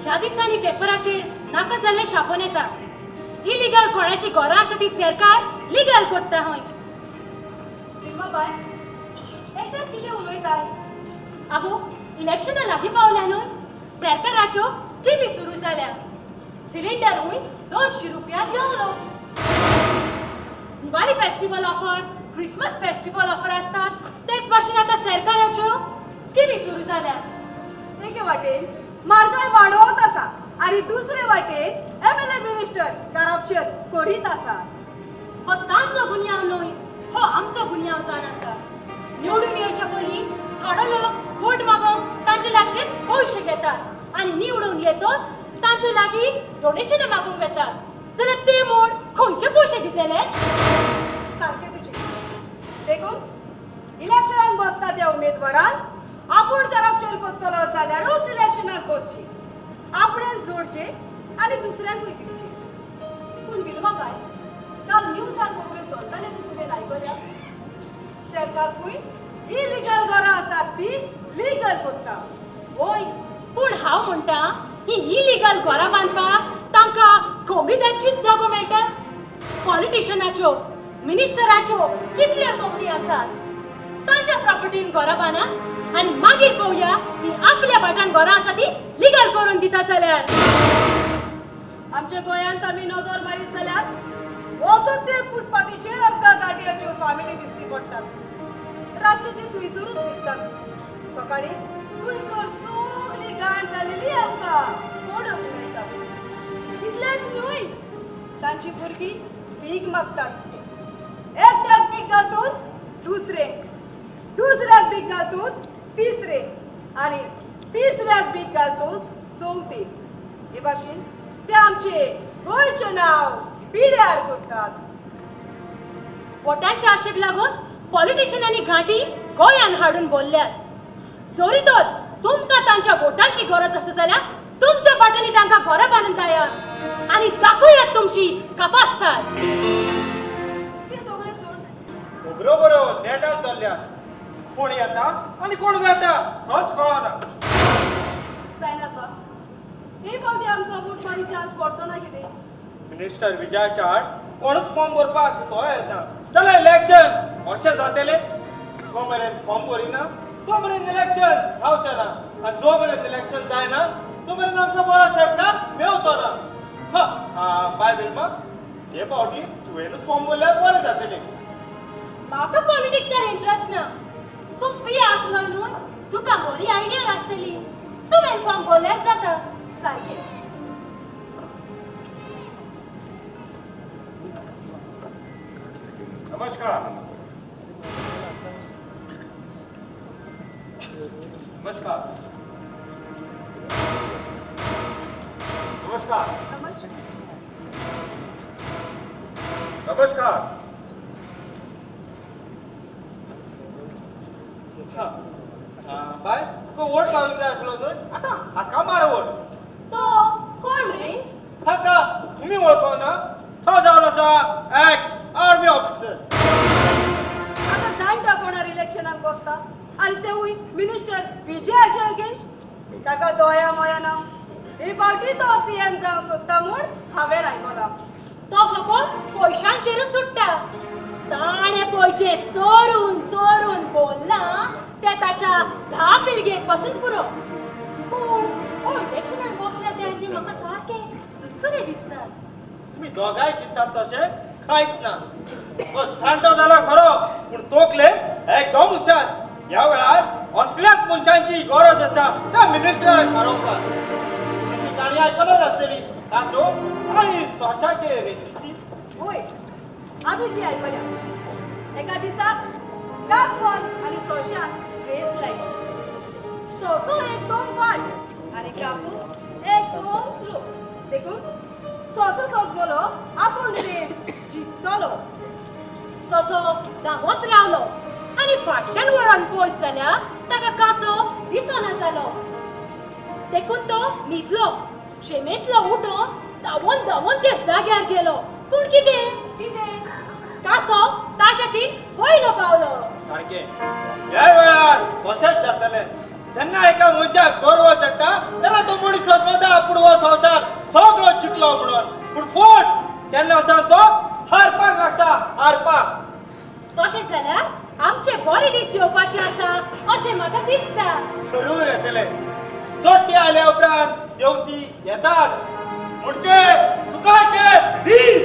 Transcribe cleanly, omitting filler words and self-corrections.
ह्या दिसांनी पेपराचेर नाका जाल्लें छापून येता. इलिगल कोणाची घरां आसा ती सरकार लिगल कोत्ता हय. विल्माबाय, एकटेच कितें उलयताय? आगो, इलेक्शनां लागीं पावल्या न्हय, सरकाराच्यो स्किमी सुरू जाल्या. सिलिंडरूय 200 रुपया देंवलो. Diwali festival offer, Christmas festival offer आसतात, तेच भाशेन आतां सरकाराच्यो स्किमी सुरू जाल्यात. एके वाटेन म्हारगाय वाडोवत आसा आनी दुसरे वाटेन एमएलए मिनिस्टर करप्शन करीत आसा. हो तांचो गुन्यांव न्हय, हो आमचो गुन्यांव जावन आसा. निवडून येवचे पयलीं थोडो लोक वोट मागोवंक तांचे लागचे पयशे घेतात आनी निवडून येतोच तांचे लागीं डोनेशनां मागूंक वेतात. जाल्यार ते मोड खंयचे पयशे दितले? सारकें तुजें. देखून इलेक्शनाक बसता त्या उमेदवारान आपूण करप्शन करतलो जाल्यारूच इलेक्शनाक वचची, आपणें जोडचें आनी दुसऱ्यांकूय दिवचें. पूण विल्माबाय, काल न्यूजार खबऱ्यो चलताले ती तुवें आयकल्या? सरकारकूय इलिगल घरां आसात ती लिगल करता. वय, पूण हांव म्हणटा ही इलिगल घरां बांदपाक तांकां कोमिदाचीच जागो मेळटा. पॉलिटिशनाच्यो, मिनिस्टराच्यो कितल्यो जमनी आसात, तांच्या प्रॉपर्टीन घरां बांदा आनी मागीर पळोवया ती आपल्या भाटान घरां आसा ती लिगल करून दिता जाल्यार. आमच्या गोंयांत आमी नदर मारीत जाल्यार वचत ते फुटपाथीचेर आमकां गाडयांच्यो फामिली दिसती पडटात. रातचे ते थंयसरूच न्हिदतात. सकाळीं थंयसर सगळी घाण जालेली आमकां पळोवंक मेळटा. तितलेंच न्हय, तांची भुरगीं भीक मागतात. एकट्याक भीक घालतूच दुसरे, दुसऱ्याक भीक घालतूच तिसरे आनी तिसऱ्याक भीक घालतूच चवथे. हे भाशेन ते आमचे गोंयचें नांव पिड्यार करतात. वोटांचे आशेक लागून पॉलिटिशनांनी घांटी गोंयान हाडून बोल्ल्यात. जरी तर तुमकां तांच्या वोटांची गरज आसा जाल्यार तुमच्या बाटांनी तांकां घरां बांदून दियात आनी दाखयात तुमची कापास्ताद. ते सगळें सोड, खबरो बऱ्यो नेटान चल्ल्यात. कोण येता आनी कोण वेता तोच कळना. सायनाथ बाब, हे फावटी आमकां वोट मारी चान्स पडचो ना कितें? मिनिस्टर विजयाच्या आड कोणूच फॉर्म भरपाक तयार ना जाल्यार इलेक्शन कशें जातलें? जो मेरेन फॉर्म भरिना तो मेरेन इलेक्शन जावचें ना आनी जो मेरेन इलेक्शन जायना तो मेरेन आमकां बरो सरकार मेवचो ना. हा बाय विल्मा, हे फावटी तुवेंनूच फॉर्म भरल्यार बरें जातलें. म्हाका पॉलिटिक्सार इंट्रस्ट ना. तूं पिया आसलो न्हय, तुका बरी आयडिया आसतली. तुवें फॉर्म भरल्यार जाता. सारकें. नमस्कार. नमस्कार. नमस्कार. नमस्कार. बाय, तुका वोट मारूंक जाय आसलो न्हय, आतां हाका मार वोट. तो कोण रे? हाका तुमी वळखना? तो जावन आसा एक्स आर्मी ऑफिसर. आतां जाणटा कोणार इलेक्शनाक बसता आनी तेवूय मिनिस्टर विजयाचे अगेन्स्ट. ताका दोया मोया ना. हे फावटी तो सीएम जावंक सोदता म्हूण हांवें आयकलां. तो फकत पयशांचेरूच सुट्टा. ताणें पयशे चोरून चोरून बोल्लां ते ताच्या 10 पिळगेक पासून पुरो. पूण हो इलेक्शनाक बसल्या तेजी म्हाका सारकें चुरचुरे दिसतात. तुमी दोगांय चिंतात तशें कांयच ना. तो जाणटो जाला खरो, पूण तोकले एकदम हुशार. ह्या वेळार असल्याच मनशांची गरज आसा त्या मिनिस्टराक हारोवपाक. तुमी ती काणी आयकलच आसतली, कासो आनी सोशाचे रेशीची. वय, आमी ती आयकल्या. एका दिसाक कासवान आनी सोशान रेस लायली. सोसो एकदम फास्ट आनी कासो एकदम स्लो. देखून सोसो सोसबलो आपूण रेस जिखतलो. सोसो धांवत रावलो आनी फाटल्यान वळोन पळयत जाल्यार ताका कासो दिसना जालो. देखून तो न्हिदलो. झेमेंतलो उठोन धांवून धांवून त्या जाग्यार गेलो. पूण कितें कितें कासो ताच्या ती वयलो पावलो. सारकें ह्या वेळार तशेंच जातलें. जेन्ना एका मनशाक गर्व चडटा तेन्ना तो मनीस सजमता आपूण हो संवसार सगळो जिखलो म्हणून, पूण फोट तेन्ना सावन तो हारपाक लागता, हारपाक. तशें जाल्यार आमचे बरे दीस येवपाचे आसा अशें म्हाका दिसता. जरूर येतले. चोट्टी आयल्या उपरांत देवती येताच, म्हणजे सुखाचे दीस.